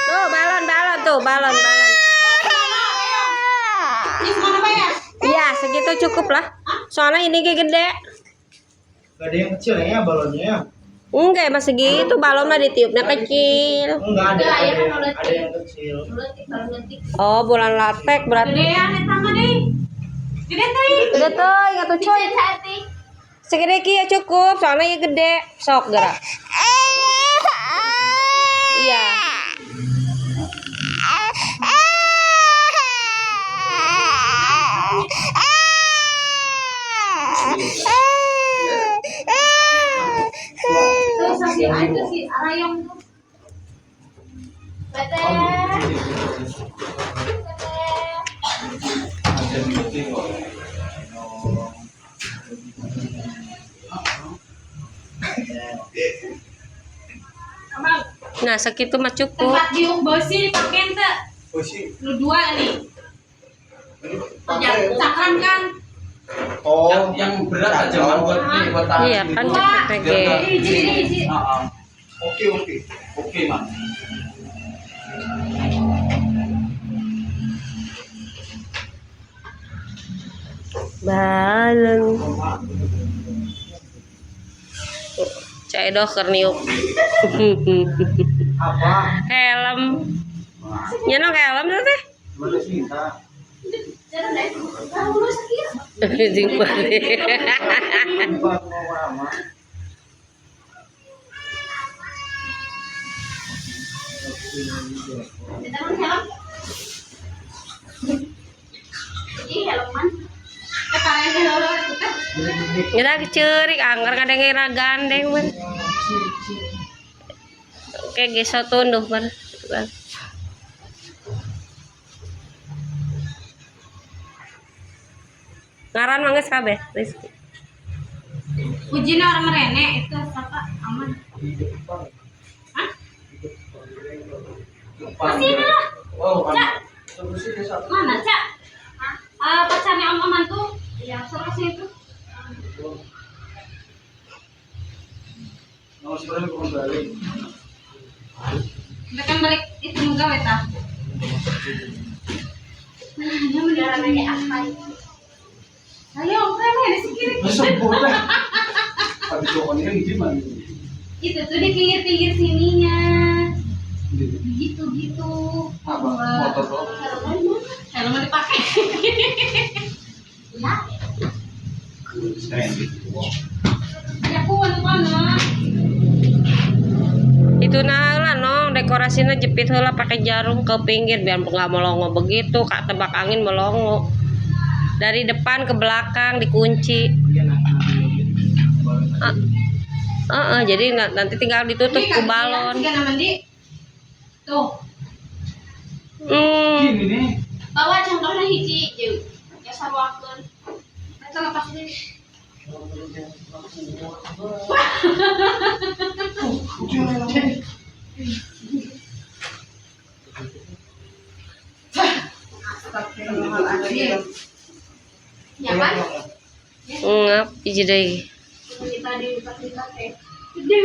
Tuh balon balon tuh balon balon. Ini semana Pak ya? Iya, segitu cukup lah. Soalnya ini gede. Gak ada yang kecil ya balonnya ya? Enggak, emang segitu balon mah ditiupnya kecil. Enggak ada, Enggak, ada, ya kan yang, kalau ada yang kecil. Letik, baru letik. Oh, bulan latek berarti. Gedean eta mah deui. Gede teuing. Gede tuh, ingat tuh cuy. Hati. Segede kieu cukup, soalnya ya gede. Sok gerak. Iya. Tuh si itu si Arayong tuh. Bete. Ada di kok. Abang, Nah, segitu mah cukup. tempat diung besi dipakein teu. Oh sih. Lu dua nih. Ini pakai. Cakram kan? Oh, Yang berat aja man buat ini buat tahan Iya, kan gitu. cepet Biar ge. nggak- Hiji, hiji. Ah, ah. oke oke. Oke, man. Balon. Cek doh keur niup. Apa? Helm. Nyenok helm tuh teh. Mana sih kita? Jangan deh. Tahu lu sakit. Jeung balik. Empat mau lama. Kita kan helm. Ih, helman. Eh, pareng heula itu teh. Nyedak ceurik anggar kadang gandeng ben. Oke, geso tunduh ben. Gitu kan. Ngaran mah geus kabeh, Rizky. Ujina orang merene itu siapa? Aman. Hah? Kasih lah. Oh, kan. Cak. Terus sih satu. Mana, Cak? Ah, pacarnya Om Aman tuh. Iya, suruh sih itu. Mau sebenarnya bukan balik. Kita kan balik itu muga we tah. Jalan aja apa itu? Ayo, keren di sini. Besok boleh. Habis pokoknya kan gimana? Itu tuh di pinggir-pinggir sininya. Gitu. Gitu gitu. Apa? Motor tuh. Helmnya dipakai. Ya. Ya aku mana? Itu nah lah nong dekorasinya jepit heula pakai jarum ke pinggir biar nggak melongo begitu kak tebak angin melongo dari depan ke belakang dikunci. Ah, ah, ah, jadi nanti tinggal ditutup ke balon. Tiga mandi. Tuh. Gini nih. Bawa contohnya hiji jeung ya saruakeun. Kita lepas deh. Astagfirullahaladzim. Ya kan? Ngap hiji deui. Kita di teh. Gede.